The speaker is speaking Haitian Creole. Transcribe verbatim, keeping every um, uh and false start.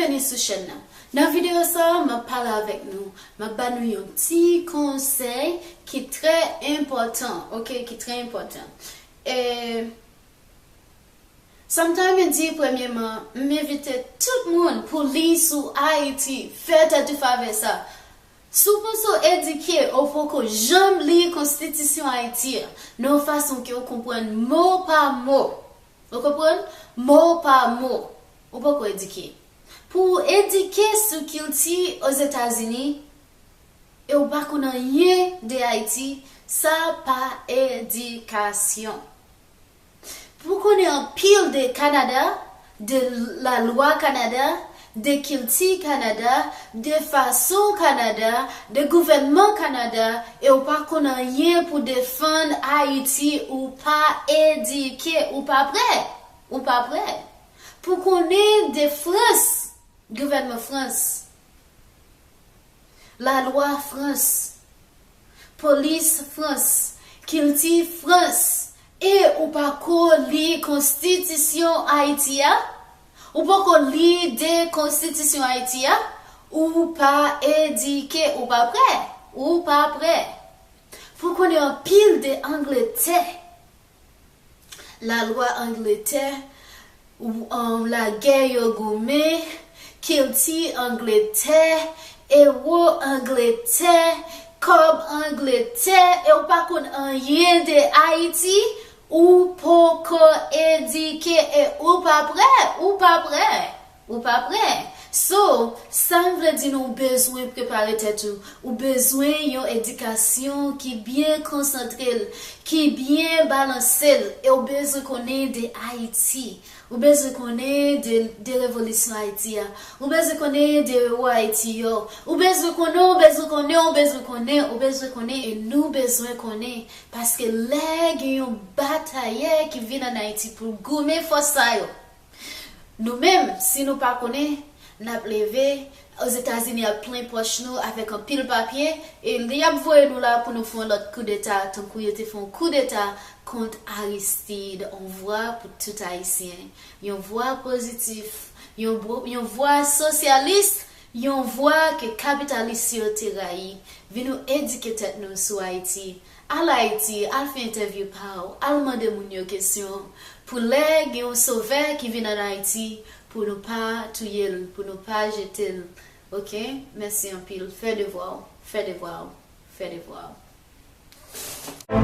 Byenveni sou chèn nan. Nan videyo sa a, m ap pale avèk nou, m ap ba nou yon ti konsèy ki trè enpòtan, oke, ki trè enpòtan. E sa m ta renmen di premyeman, m envite tout moun pou li sou Ayiti, fè tèt ou favè sa. Si w panse w edike, ou poko janm li konstitisyon Ayiti a, nan yon fason ke w konprann mo pa mo. Ou konprann? Mo pa mo. Ou poko edike. Pou w edike sou kilti Ozetazini, e w pa konn anyen de Ayiti, sa pa edikasyon. Pou w konnen anpil de Kanada, de lalwa Kanada, de kilti Kanada, de fason Kanada, de gouvènman Kanada, e w pa konn anyen pou defann Ayiti, ou pa edike, ou pa prè, ou pa prè. Pou konnen de Frans, gouvènman Frans, lalwa Frans, polis Frans, kilti Frans, e ou pa ko li konstitisyon Ayiti a, ou poko li de konstitisyon Ayiti a, ou pa edike, ou pa prè, ou pa prè. Pou konnen anpil de Angletè, lalwa Angletè, ou, um, lagè yo goumen, kilti Angletè, ewo Angletè, kòb Angletè, e ou pa konn anyen de Ayiti, ou poko edike e ou pa prè, ou pa prè, ou pa prè. So, sa m vle di nou, ou bezwen prepare tèt ou, ou bezwen yon edikasyon ki byen konsantre l, ki byen balanse l, e ou bezwen konnen de Ayiti. Ou bezwen konnen de, de revolisyon Ayiti a. Ou bezwen konnen de ewo Ayiti yo. Ou bezwen konnen, ou bezwen konnen, ou bezwen konnen, ou bezwen konnen, e nou bezwen konnen. Paske lè gen yon batayè ki vin ann Ayiti pou goumen fòs sa yo, nou menm, si nou pa konnen, n ap leve, Ozetazini ap plen pòch nou avèk anpil papye, e li ap voye nou la pou nou fè yon lòt koudeta, tankou yo te fè yon koudeta kont Aristide, yon vwa pou tout Ayisyen, yon vwa pozitif, yon, yon vwa sosyalis, yon vwa ke kapitalis yo te rayi. Vin nou edike tèt nou sou Ayiti. Al Ayiti, al fè entèvyou pa w, al mande moun yo kesyon. Pou lè gen yon sovè ki vin ann Ayiti, pou nou pa touye l, pou nou pa jete l. Oke? Mèsi anpil. Fè devwa w, fè devwa w, fè devwa w.